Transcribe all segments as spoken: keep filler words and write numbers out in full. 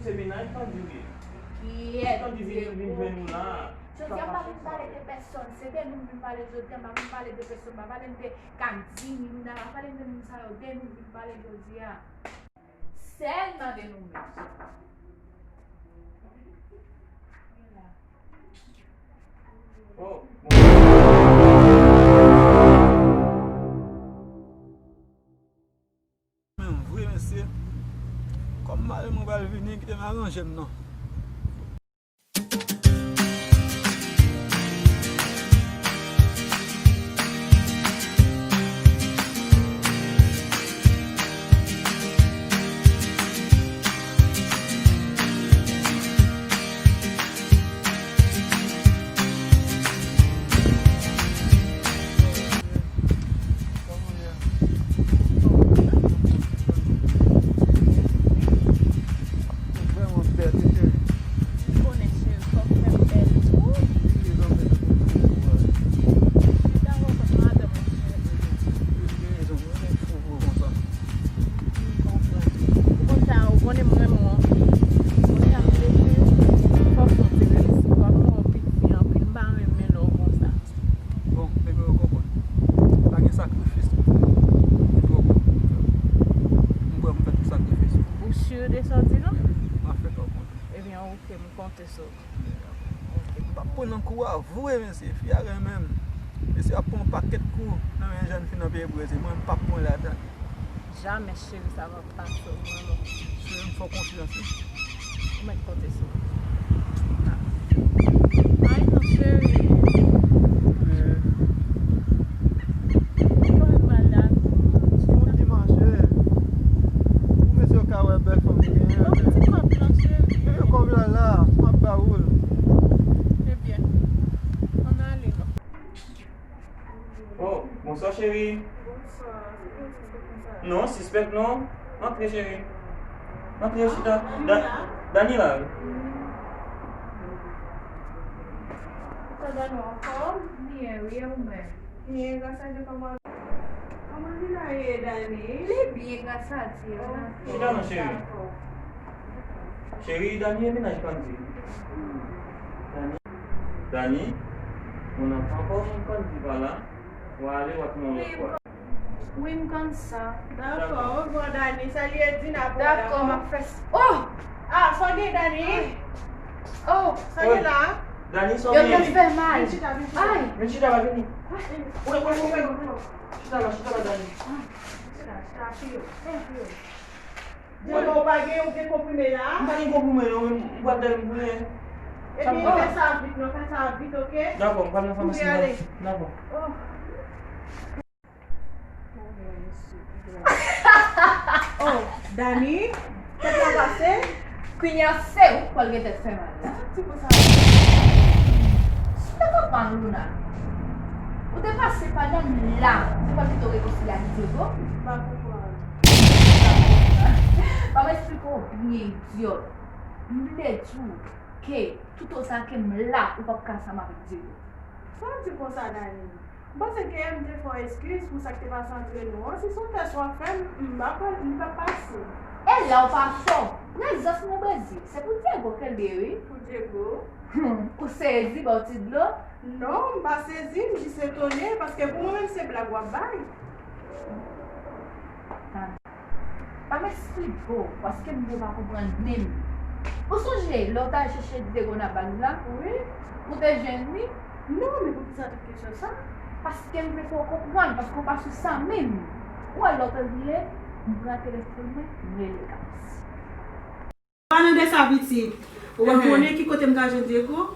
Se mennaj Kandi w ye. Kyèt, Kandi vin, vin jwenn ou la. Jodi a, m pa vin pale de pèsòn. Se de nou m vin pale jodi a. M pa vin pale de pèsòn. M pa pale de Kandi, Milina. M pa pale de moun sa yo. De nou m vin pale jodi a. Sèlman de nou menm. Oh, bon. Menm vre, mesye. Kòm mari mwen pral vini, kite m aranje m non. Ou vrèman bèl, wi, cheri. Ou konnen, cheri, fòk fè m bèl tou. Wi, wi, non, men se pou tou, wi. Chita wè kot madanm ou, cheri. Wi, gen rezon, mwen renmen fou, fou konsa. M konprann. Ou konn sa, ou konnen m renmen w anpil. Ou konn sa m vle di w, fòk nou te reyisi. Fòk nou anpil fi anpil, m pa renmen lè w konsa. Bon, bebe, ou konprann. Pa gen sakrifis ki twò gwo pou m fè. M prè pou m fè tout sakrifis. Ou si de sa w di la? M ap fè sa w kontan. Ebyen, oke, m konte sou ou. Oke. M p ap pran nan kou a vre, mesye. Fi a renmen m. Mesye ap pran yon pakèt kou nan men jèn fi nan peyi Brezil. Mwen, m p ap pran ladan. Jamè, cheri, sa va pase w vrèman. Cheri, m fè w konfyans, wi. Ou mèt konte sou mwen. Ay, non, cheri. Ou jwenn malad. Yon dimanch, wi. Pou mesye yo ka wè bèl fanm li genyen. Bon, ti kòb lan, cheri. Bebe, kòb la la, m ap ba ou l. Ebyen, ann ale non. Oh, bonswa, cheri. Bonswa. Se pou yon sispèk konsa? Non, sispèk non. Antre, cheri. Antre, chita. Ah, Da-, Daniela. Daniela, wi. Kòman w ye? Byen, wi, e ou menm? Byen, gras a Dye, kòman, kòman Dina ye, Dani? Li byen, gras a Dye. Ok, chita non, cheri. Dakò. Cheri, Dani e mennaj Kandi. Dani, Dani, mon enfant, kòm Kandi pa la, w a ale, w a tounen yon lòt fwa. Wi, m konn sa. Dakò, dakò. Ovwa, Dani. Salye Dina pou mwen, dakò, dakò? M ap fè s-, oh! Ah, sa w gen, Dani? Ay. Oh! Sa w gen la? Dani, sa w gen? Yo te fè mal. Vin chita, vin chita. Ay! Vin chita la, vini. Ay. Wi, wi, wi, wi. Chita la, chita la, Dani. Ay. Chita, chita, pi wo, pi wo. Djego, ou pa gen, ou gen konprime la? M pa gen konprime non, men m pral dèyè m pou lè. Ebyen, fè sa vit non, fè sa vit, oke? Dakò, m pral nan famasi. Kouri ale. Dakò. Oh. Oh, Dani, tèt la pase? Kounye a se ou k pral gen tèt fè mal la. Sa ti konsa. Chita kanpay, Luna. Ou te pase pandan m la, ou pa pito rekonsilye ak Djego? M pa konprann. Pa m eksplike w byen, idyòt. M vle di w ke toutotan ke m la, ou p ap ka ansanm avèk Djego. Sa w di konsa, Dani? M panse ke m te fè w eskiz pou sa k te pase antre nou an. Si se yon tès w ap fè m, m p ap, m p ap pase. E lè w pa fè w, prezans mwen Brezil, se pou Djego ke l ye, wi. Pou Djego? Hmm, ou sezi, ba w ti dlo? Non, m pa sezi, m jis etone, paske pou mwen menm se blag w ap bay. Tann. Pa m eksplike w, paske m di w pa konprann menm. Ou sonje lè w t al chèche Djego nan bal la? Wi. Ou te jwenn li? Non, men poukisa tout kesyon sa? Paske m vle fè w konprann, paske w pa sou sa menm. Ou wè lè w te vire, m pran telefòn mwen, m rele Kams. Palan de sa, pitit. Ou pa konnen ki kote m ka jwenn Djego?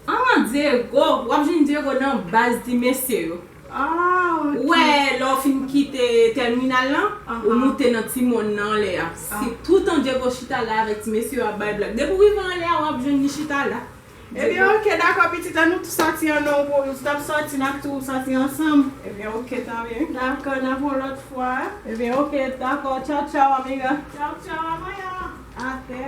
Ah, Djego! W ap jwenn Djego nan baz ti mesye yo. Ah, ok. Ou wè, lè w fin kite tèminal lan, ou moute nan ti mòn nan anlè a. Se toutan Djego chita la avèk ti mesye yo ap bay blag. Depi w rive anlè a, w ap jwenn li chita la. Ebyen, ok, dakò, pitit, ann nou tou sòti an non, ou t ap sòti, n ap tou sòti ansanm. Ebyen, ok, tanbyen. Dakò, n ap wè w lòt fwa. Ebyen, ok, dakò, tchaw, tchaw, amiga. Tchaw, tchaw, amiga. Atè.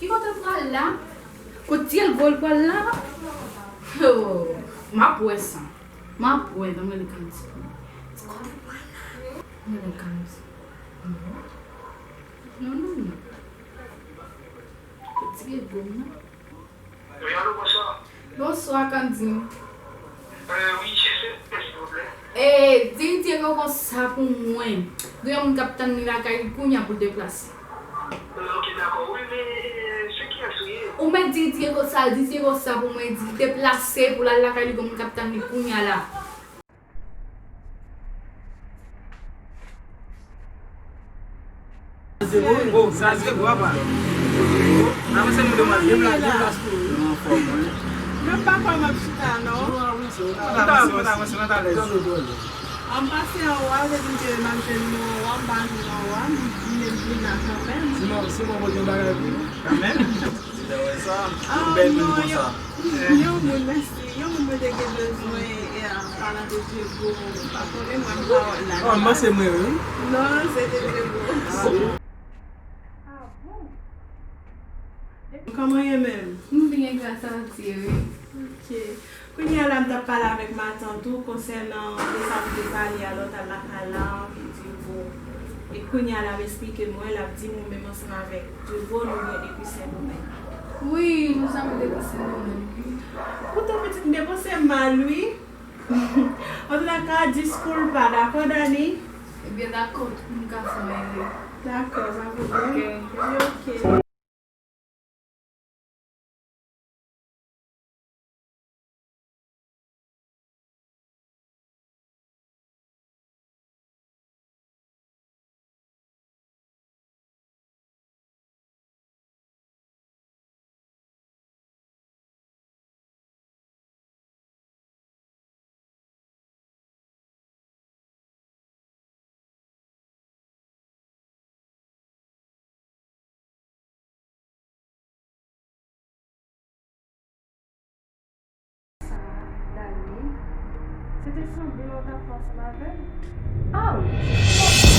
Ki kote l pral la? Kot Djego l pral la? Oh, m ap wè sa. M ap wè, ban m rele Kandi. Ti kòb ou pral la? M rele Kandi. Non, non, non. Diego, non? Wi, alo, bonswa. Bonswa, Candine. Euh, wi, se, silvouplè. E, di Diego konsa pou mwen. Gen yon moun k ap tann li lakay li kounye a pou l deplase. Euh, ok, dakò. Wi, men, euh, se kiyès ou ye? Ou mèt di Diego sa, di Diego sa pou mwen, di deplase pou l al lakay li, gen moun k ap tann li kounye a la. Oh, sa se gwo apa. Avanse nou demann. Gen plas, gen plas pou ou. Nou anfòm, wi. Mwen pa kwè m ap chita, non. Chita, chita, chita, chita, alèz. An m pase anwo a, depi m te m ap jwenn nou anwo a, m pa jwenn anwo a, m vin la kanmenm. Sinon, sinon, pote yon bagay pou nou. Kanmenm? Ou te wè sa? Ah, bèl moun non, konsa. Yon, yon moun, mèsi. Yon moun mwen te gen bezwen, e, a, palan de Diego, m pa konnen mwen, m pa wè l la. Oh, m panse mwen, wi. Non, se te Diego. Ah bon? Kòman ye menm? M byen, gras a Dye, wi. Ok. Kounye a la, m t ap pale avèk matant ou konsènan de sa m te pale a lòt al lakay la, Diego. E kounye a, l ap esplike mwen, l ap di m ou menm ansanm avèk Diego, nou gen depi Sendomeng. Wi, nou zanmi depi Sendomeng, wi. Poutan pitit m te panse m mal, wi. Antoulaka, diskou l pa dakò, Dani? Ebyen, dakò, tout moun ka fè anyen, wi. Dakò, pa pwoblèm. Ok. Ebyen, ok. Sa, Dani, se te sanblan w t ap fè ansanm avè l? Ah wi, se te